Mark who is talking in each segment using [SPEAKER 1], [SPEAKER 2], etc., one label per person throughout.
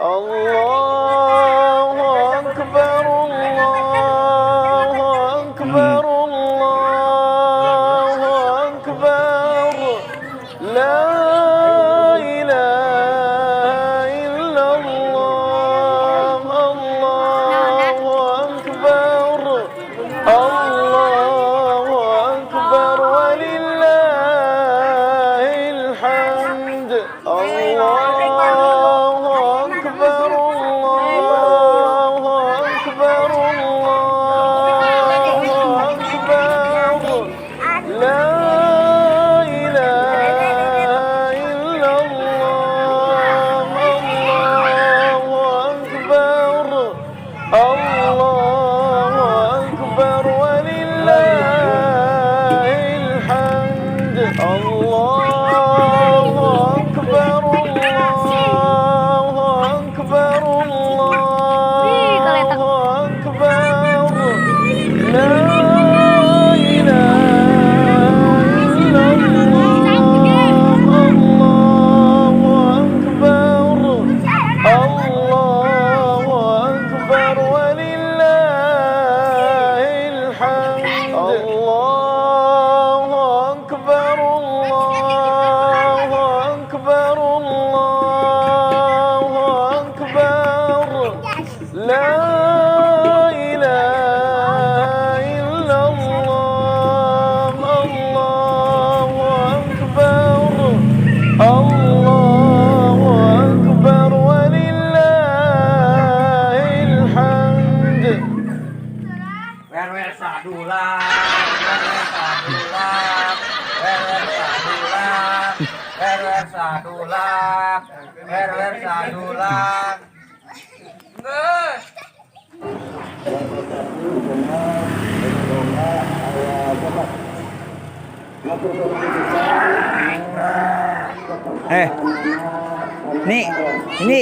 [SPEAKER 1] الله أكبر الله أكبر الله أكبر لا إله إلا الله الله أكبر الله أكبر ولله الحمد الله أكبر الله أكبر الله أكبر لا إله إلا الله الله أكبر الله أكبر ولله الحمد الله أكبر الله أكبر الله أكبر لا إله إلا الله الله أكبر الله أكبر ولله الحمد الله أكبر الله أكبر الله أكبر لا إله إلا الله الله أكبر الله أكبر ولله الحمد.
[SPEAKER 2] Wer wer sadulang, wer wer sadulang, wer wer sadulang, wer wer sadulang, wer wer sadulang. Geus.
[SPEAKER 3] Eh, nih, ini.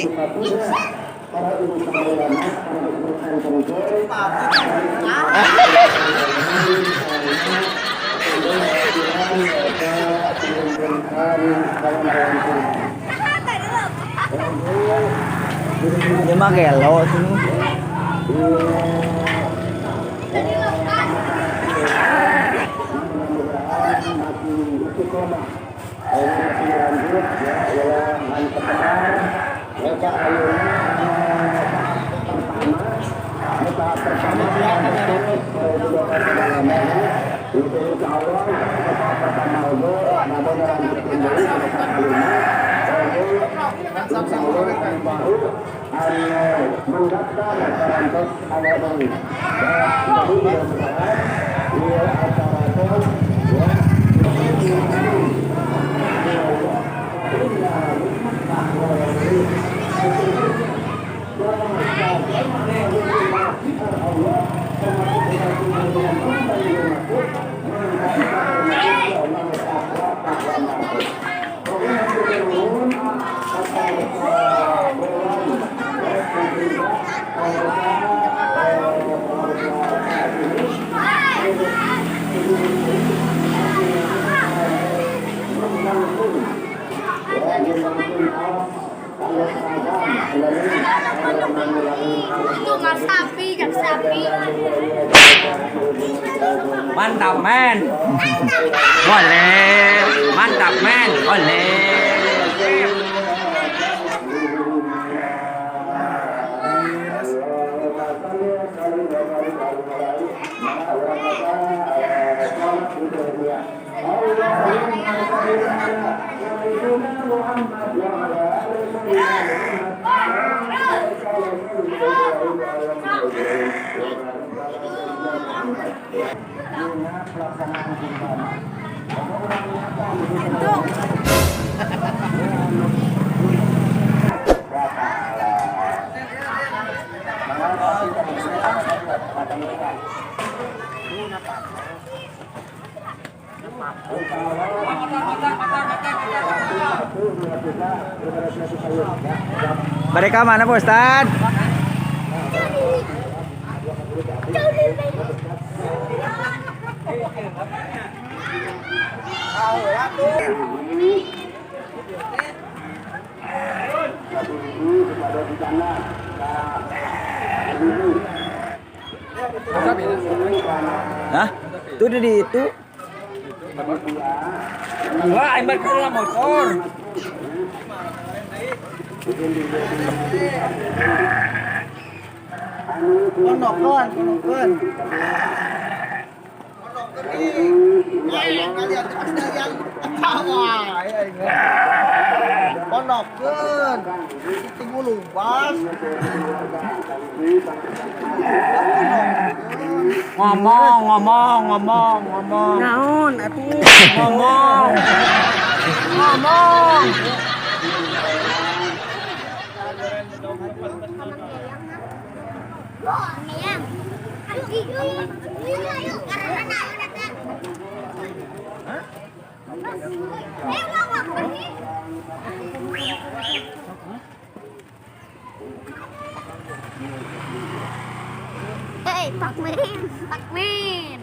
[SPEAKER 3] Dia mah gelo sih.
[SPEAKER 4] Tunggal sapi, jak sapi.
[SPEAKER 2] Mantap men. Boleh. Mantap men. Boleh.
[SPEAKER 3] Mereka mana Pak Ustad? Hah? Itu udah di itu.
[SPEAKER 2] Wah, aing balik motor.
[SPEAKER 5] Konokan, konokan. Konokan. Tunggu lubas.
[SPEAKER 2] Ngomong, ngomong, ngomong, ngomong.
[SPEAKER 5] Naon atuh?
[SPEAKER 2] Ngomong. Ngomong.
[SPEAKER 4] Hei, Pak Min, Pak Min.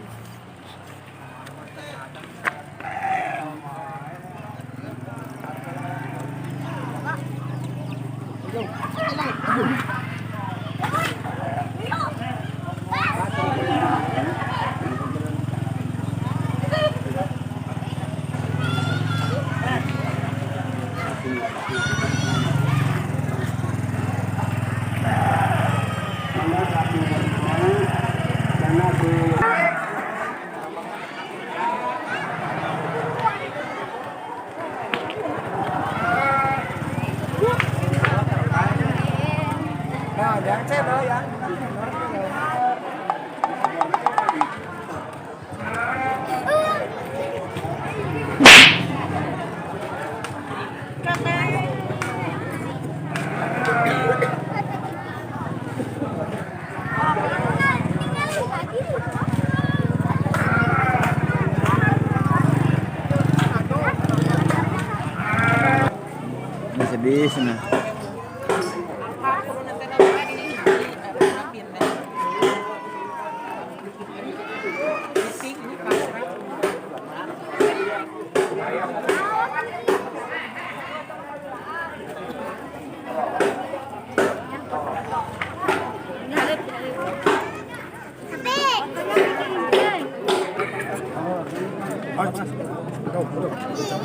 [SPEAKER 3] Sedih sana.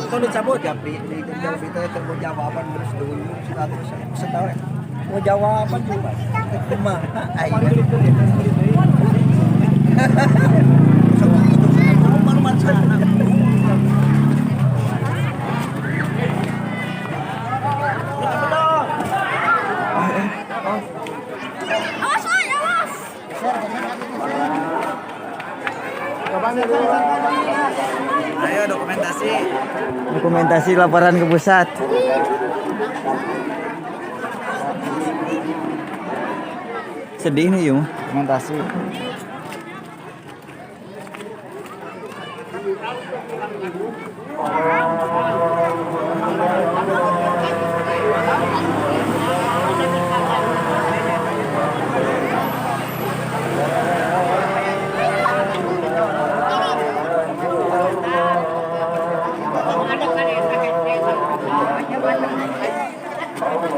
[SPEAKER 5] Kau dicabut ya, Pri. Di itu mau jawaban terus dulu status setahun. Mau jawaban cuma. Kumaha aing.
[SPEAKER 4] Awas, woy, awas.
[SPEAKER 3] Ayo dokumentasi. Dokumentasi laporan ke pusat. Sedih nih Yung, dokumentasi.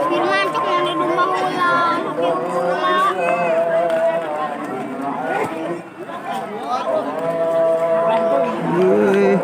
[SPEAKER 4] Firman cuk mau di rumah ulang, ulang.
[SPEAKER 3] Wih.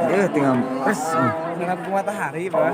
[SPEAKER 3] Dia tinggal pers.
[SPEAKER 5] Tinggal matahari, Pak.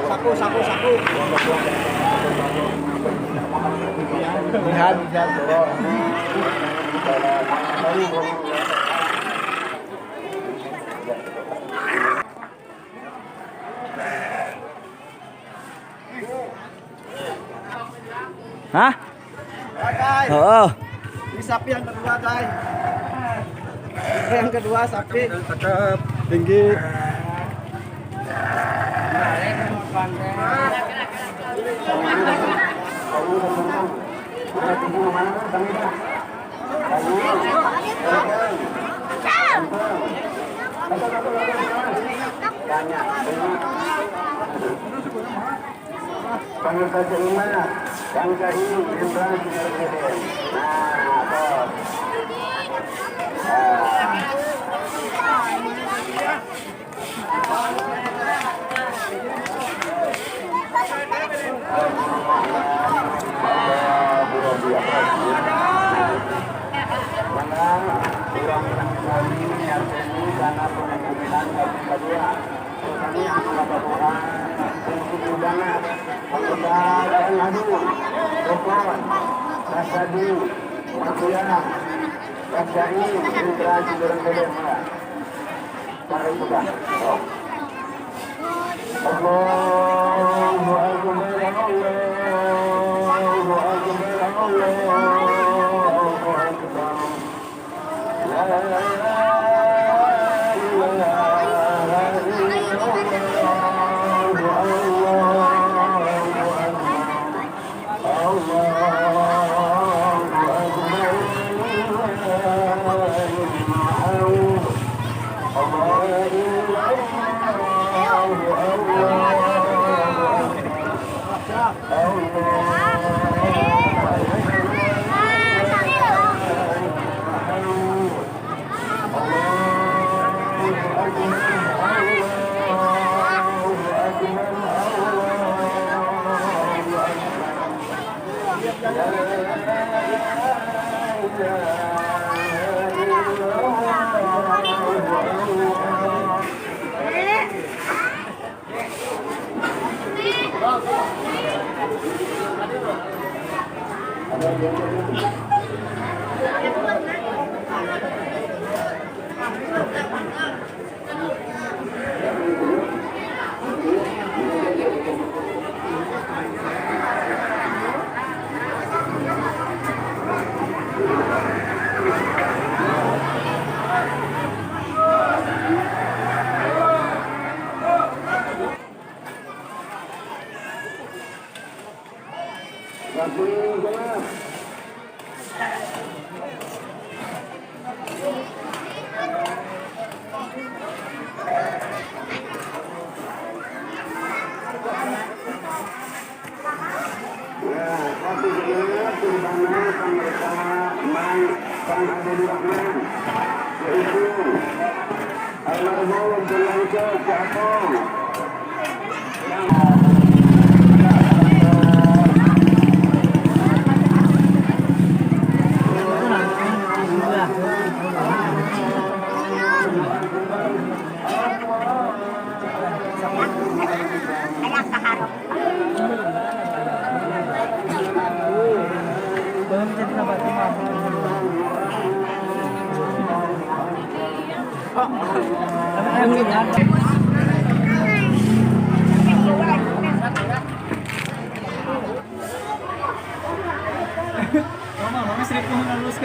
[SPEAKER 5] Saku, saku, saku. Lihat, lihat.
[SPEAKER 3] Hah? Oh.
[SPEAKER 5] Ini sapi yang kedua, guys. Yang kedua sapi.
[SPEAKER 3] Cakep, tinggi.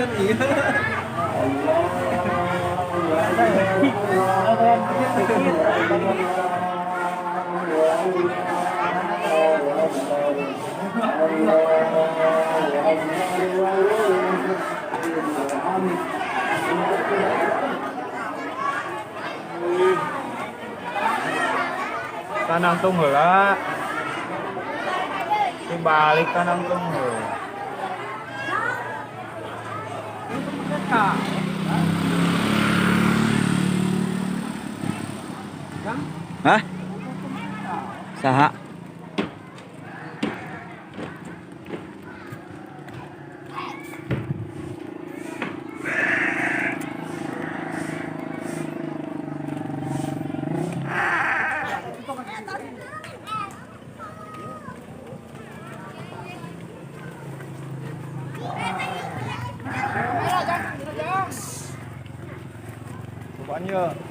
[SPEAKER 5] Kan iya.
[SPEAKER 6] Tanangtung heula. Sing balik tanangtung heula.
[SPEAKER 3] Hah? Saha?
[SPEAKER 6] Cobaan ya.